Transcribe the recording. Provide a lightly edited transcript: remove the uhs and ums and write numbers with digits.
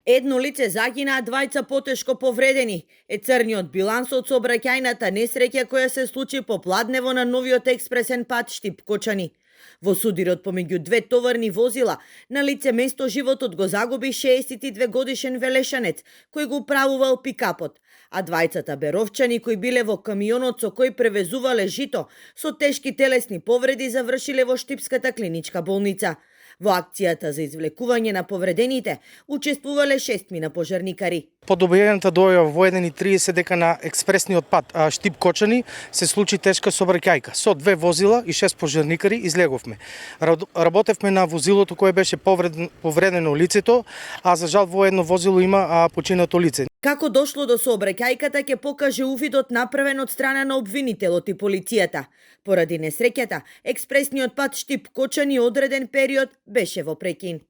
Едно лице загина, а двајца потешко повредени. Црниот биланс од сообраќајната несреќа која се случи по Пладнево на новиот експресен пат Штип-Кочани. Во судирот помеѓу две товарни возила, на лице место животот го загуби 62 годишен велешанец, кој го управувал пикапот, а двајцата беровчани кои биле во камионот со кој превезувале жито, со тешки телесни повреди завршиле во Штипската клиничка болница. Во акцијата за извлекување на повредените учествувале 6 пожарникари. Подобиената доја во 1:30 дека на експресниот пат Штип-Кочани се случи тешка сообраќајка. Со две возила и 6 пожарникари излеговме. Работевме на возилото кое беше повредено лицето, а за жал во едно возило има починато лице. Како дошло до сообраќајката ќе покаже увидот направен од страна на обвинителот и полицијата. Поради несреќата, експресниот пат Штип-Кочани одреден период беше во прекин.